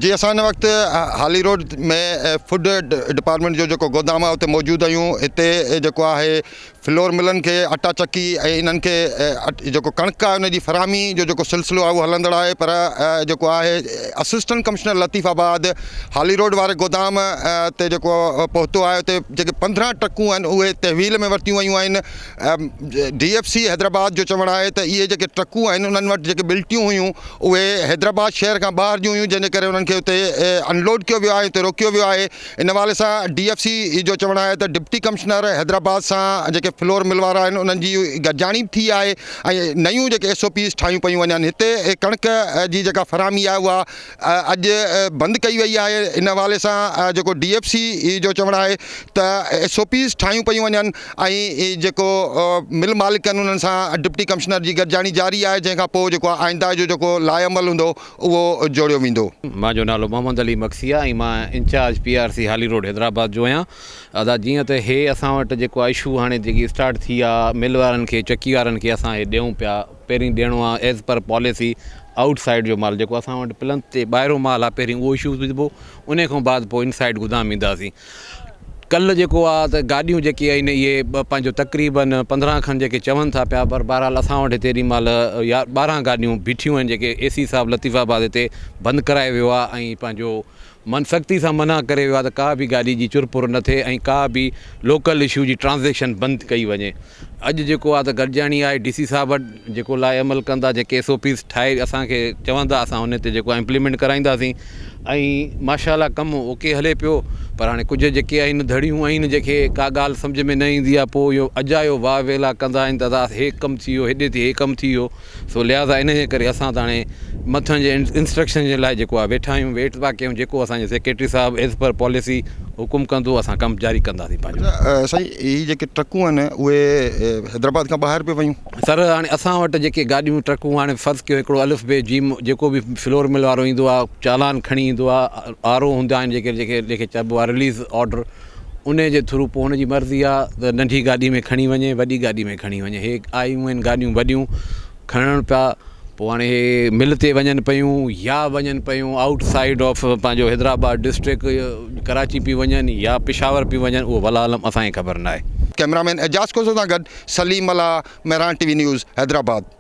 جي اسان هن وقت هالي روڊ ۾ فوڊ ڊپارٽمينٽ جو جيڪو گودام آهي اتي موجود آهيون هتي جيڪو آهي فلور ملن کي اٽا چڪي ۽ انهن کي جيڪو ڪڻڪ آهي ان جي فراهمي جو جيڪو سلسلو آهي اهو هلندڙ آهي پر جيڪو آهي assistant commissioner Latifabad Hali road واري گودام تي جيڪو پهتو آهي اتي جيڪي 15 ٽرڪون آهن اهي تحويل ۾ ورتيون ويون آهن ڊي ايف سي حيدرآباد جو چوڻ آهي ته اهي جيڪي ٽرڪون آهن انهن وٽ جيڪي بلٽيون هيون اهي حيدرآباد شهر کان ٻاهر جون هيون جنهن جي ڪري انهن کي اتي ان لوڊ ڪيو ويو آهي اتي روڪيو ويو آهي ان حوالي سان ڊي ايف سي جو چوڻ آهي ته ڊپٽي ڪمشنر حيدرآباد سان جيڪي فلور مل وارا آهن انهن جي گڏجاڻي به ٿي آهي ۽ نيون جيڪي ايس او پيز ٺاهيون پيون وڃن هتي ڪڻڪ جي جيڪا فراهمي آهي اها اڄ بند ڪئي وئي آهي ان حوالي سان جيڪو ڊي ايف سي جو چوڻ آهي ته ايس او پيز ٺاهيون پيون وڃن ۽ جيڪو مل مالڪ آهن انهن سان ڊپٽي ڪمشنر جي گڏجاڻي جاري آهي جنهن کان پوء جيڪو آئنده جو جيڪو لاء عمل هوندو اهو جوڙيو ويندو. منهنجو نالو محمد علي مگسي آهي ۽ مان incharge P R C Hali road Hyderabad جو آهيان ادا جيئن ته هي اسان وٽ جيڪو اشو هاڻي جيڪي اسٽارٽ ٿي آ مل وارن کي چڪي وارن کي اسان هي ڏيون پيا پهرين ڏيڻو آ as per policy out side جو مال جيڪو اسان وٽ پلنٿ تي ٻاهرو مال آ پهرين اهو اشو وجهبو انهي کان بعد پوء ان سائيڊ گدام اينداسين ڪلهه جيڪو آ ته گاڏيون جيڪي آهن اهي پنهنجو تقريبن 15 کن جيڪي چون ٿا پيا پر بهرحال اسان وٽ هتي هيڏي مهل يا 12 گاڏيون بيٺيون آهن جيڪي اي سي صاحب لطيف آباد هتي بند ڪرائي ويو آ ۽ پنهنجو من سختي سان منع ڪري ويو آ ته ڪا به گاڏي جي چرپر نه ٿئي ۽ ڪا به لوڪل اشو جي ٽرانزيڪشن بند ڪئي وڃي اڄ جيڪو آ ته گڏجاڻي آهي ڊي سي صاحب وٽ جيڪو لاء عمل ڪندا جيڪي ايس او پيز ٺاهي اسان کي چوندا اسان ان تي جيڪو آ امپليمينٽ ڪرائينداسين ۽ ماشاء الله ڪم اوڪي هلي پيو پر هاڻي ڪجهه جيڪي آهن ڌڙيون آهن جيڪي ڪا ڳالهه سمجهه ۾ نه ايندي آ پوء اهو اجايو واء ويلا ڪندا آهن ته ادا هي ڪم ٿي ويو هيڏي ٿي هي ڪم ٿي ويو سو لهٰذا انهيء ڪري اسان ته هاڻي مٿن جي انسٽرڪشن جي لاء جيڪو آهي ويٺا آهيون ويٽ ٿا ڪيون جيڪو اسان جو سيڪريٽري صاحب ايز پر پاليسي حڪم ڪندو اسان ڪم جاري ڪنداسين پنهنجو. اڇا سائين هي جيڪي ٽرڪون آهن اهي حيدرآباد کان ٻاهر پيون ويون؟ سر هاڻي اسان وٽ جيڪي گاڏيون ٽرڪون هاڻي فرض ڪيو هڪڙو الف بي جيم جيڪو به فلور مل وارو ايندو آهي چالان کڻي ايندو آهي آر او هوندا آهن جيڪي جيڪي جيڪي چئبو آهي رليز آرڊر انهي جي ٿرو پوء هن جي مرضي آ ته ننڍي گاڏي ۾ کڻي وڃي وڏي گاڏي ۾ کڻي وڃي هي آيون آهن گاڏيون وڏيون کڻڻ پيا پوء هاڻي هي مل تي وڃن پيون يا وڃن پيون آئوٽ سائيڊ آف پنهنجو حيدرآباد ڊسٽرڪٽ ڪراچي پيون وڃن يا پشاور پيون وڃن اهو والله عالم اسان کي خبر ناهي. ڪئميرا مين اعجاز کوسو سان گڏ Saleem Mallah, Mehran T V news, Hyderabad.